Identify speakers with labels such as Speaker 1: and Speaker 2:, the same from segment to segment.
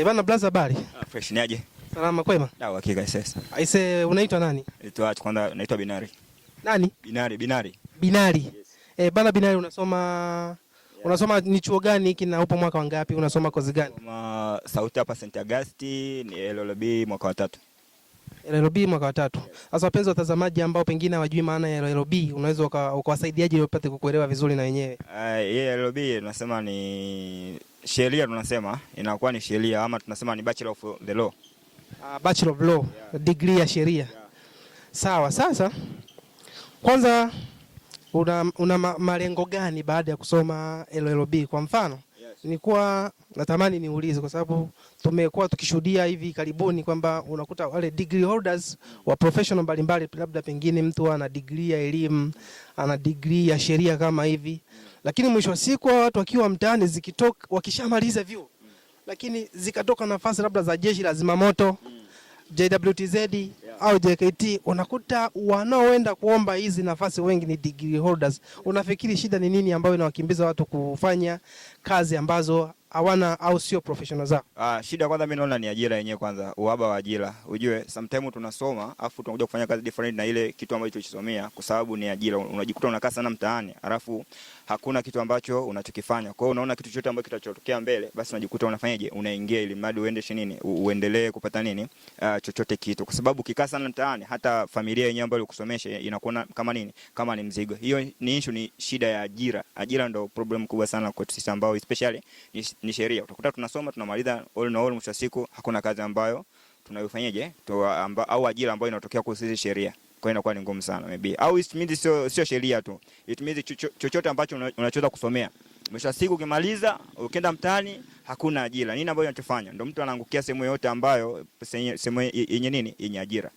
Speaker 1: Bana blaza, habari?
Speaker 2: Ah, fresh, ni aje?
Speaker 1: Salama, kwema?
Speaker 2: Da, hakika sasa.
Speaker 1: Aise, unaitwa nani?
Speaker 2: Naitwa, kwanza naitwa Binari.
Speaker 1: Nani?
Speaker 2: Binari, Binari.
Speaker 1: Binari. Yes. Bana Binari, unasoma ni chuo gani hiki na upo mwaka wangapi? Unasoma kozi gani?
Speaker 2: Nasoma Sauti hapa St. Augustine, ni LLB mwaka wa 3.
Speaker 1: LLB mwaka wa 3. Sasa wapenzi watazamaji ambao pengine hawajui maana ya LLB, unaweza ukawasaidiaje ili wapate kukuelewa vizuri na wenyewe?
Speaker 2: Yeah, LLB tunasema ni sheria, tunasema inakuwa ni sheria ama tunasema ni Bachelor of the Law.
Speaker 1: Bachelor of Law, yeah. Degree ya sheria. Yeah. Sawa, sasa kwanza una malengo gani baada ya kusoma LLB? Kwa mfano, yes. Nilikuwa natamani niulize kwa sababu tumekuwa tukishuhudia hivi karibuni kwamba unakuta wale degree holders wa professional mbalimbali, labda pengine mtu ana degree ya elimu, ana degree ya sheria kama hivi, lakini mwisho wa siku watu wakiwa mtaani zikitoka, wakishamaliza vyuo, lakini zikatoka nafasi labda za jeshi la zimamoto, JWTZ, yeah, au JKT, unakuta wanaoenda kuomba hizi nafasi wengi ni degree holders. Unafikiri shida ni nini ambayo inawakimbiza watu kufanya kazi ambazo hawana au sio professional zao?
Speaker 2: Shida kwanza mimi naona ni ajira yenyewe kwanza, uhaba wa ajira. Ujue sometimes tunasoma afu tunakuja kufanya kazi different na ile kitu ambacho tulichisomea kwa sababu ni ajira. Unajikuta unakaa sana mtaani, alafu hakuna kitu ambacho unachokifanya. Kwa hiyo unaona kitu chochote ambacho kitachotokea mbele, basi unajikuta unafanyaje? Unaingia ili mradi uendeshe nini? Uendelee kupata nini? Chochote kitu. Kwa sababu ukikaa sana mtaani, hata familia yenyewe ambayo ilikusomesha inakuona kama nini? Kama ni mzigo. Hiyo ni issue, ni shida ya ajira. Ajira ndio problem kubwa sana kwetu sisi ambao especially ni sheria. Utakuta tunasoma tunamaliza, all in all, mwisho wa siku hakuna kazi ambayo tunayofanyaje au ajira ambayo inatokea kuhusu hizi sheria. Kwa hiyo inakuwa ni ngumu sana maybe. Au it means sio sheria tu. It means chochote ambacho unachoweza kusomea. Mwisho wa siku ukimaliza, ukienda mtaani hakuna ajira. Nini ambayo unachofanya? Ndio mtu anaangukia sehemu yoyote ambayo sehemu yenye nini? Yenye ajira.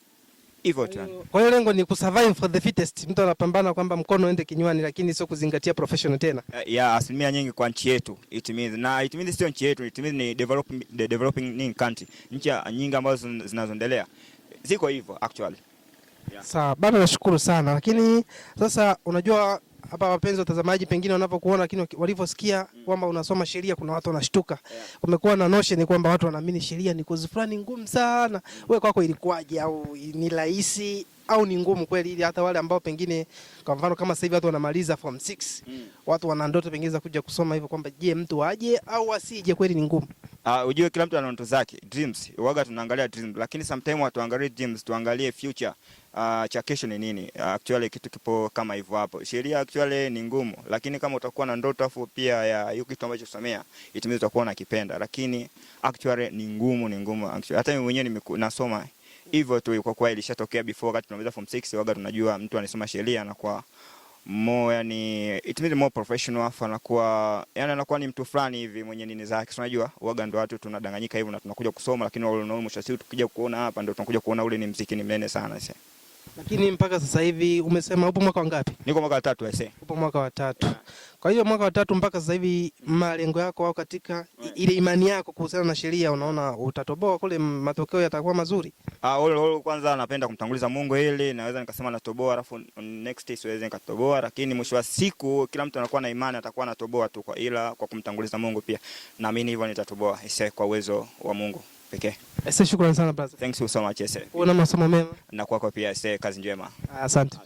Speaker 2: Hivyo tu.
Speaker 1: Kwa hiyo lengo ni kusurvive for the fittest. Mtu anapambana kwamba mkono uende kinywani, lakini sio kuzingatia professional tena.
Speaker 2: Ya asilimia nyingi kwa nchi yetu it means, na it means sio nchi yetu, it means ni the developing country. Nchi nyingi ambazo zinazoendelea ziko hivyo actually.
Speaker 1: Yeah. Sawa, bado nashukuru sana. Lakini sasa unajua hapa wapenzi watazamaji pengine wanapokuona, lakini walivyosikia kwamba unasoma sheria, kuna watu wanashtuka. Kumekuwa na notion kwamba watu wanaamini sheria ni kozi fulani ngumu sana. Wewe kwako ilikuwaje, au ni rahisi au ni ngumu kweli, ili hata wale ambao pengine kwa mfano kama sasa hivi watu wanamaliza form 6, watu wana ndoto pengine za kuja kusoma hivyo, kwamba je, mtu aje au asije, kweli ni ngumu?
Speaker 2: Ujue kila mtu ana ndoto zake, dreams. Waga tunaangalia dreams, lakini sometimes watu angalie dreams, tuangalie future. Cha kesho ni nini? Actually kitu kipo kama hivyo hapo. Sheria actually ni ngumu, lakini kama utakuwa na ndoto afu pia ya hiyo kitu ambacho usomea, it means utakuwa unakipenda, lakini actually ni ngumu, ni ngumu actually. Hata mimi mwenyewe nasoma hivyo tu kwa kuwa ilishatokea before wakati tunamaliza form 6, waga tunajua mtu anasoma sheria na kwa more, yani it means more professional, afu anakuwa yani anakuwa ni mtu fulani hivi mwenye nini zake. Unajua waga ndo watu tunadanganyika hivyo na tunakuja kusoma, lakini wale unaona mwisho siku tukija kuona hapa ndo tunakuja kuona ule ni mziki ni mnene sana sasa.
Speaker 1: Lakini mpaka sasa hivi umesema upo mwaka wangapi?
Speaker 2: Niko mwaka wa 3 sasa.
Speaker 1: Upo mwaka wa 3. Yeah. Kwa hiyo mwaka wa 3 mpaka sasa hivi malengo yako au katika ile imani yako kuhusiana na sheria, unaona utatoboa kule, matokeo yatakuwa mazuri?
Speaker 2: All kwanza napenda kumtanguliza Mungu, ili naweza nikasema natoboa, alafu next siwezi nikatoboa, lakini mwisho wa siku kila mtu anakuwa na imani atakuwa anatoboa tu, kwa ila kwa kumtanguliza Mungu pia naamini hivyo nitatoboa ise kwa uwezo wa Mungu pekee.
Speaker 1: Ese, shukrani sana brother.
Speaker 2: Thanks you so much ese.
Speaker 1: Una masomo mema.
Speaker 2: Na kwako pia ese, kazi njema.
Speaker 1: Asante.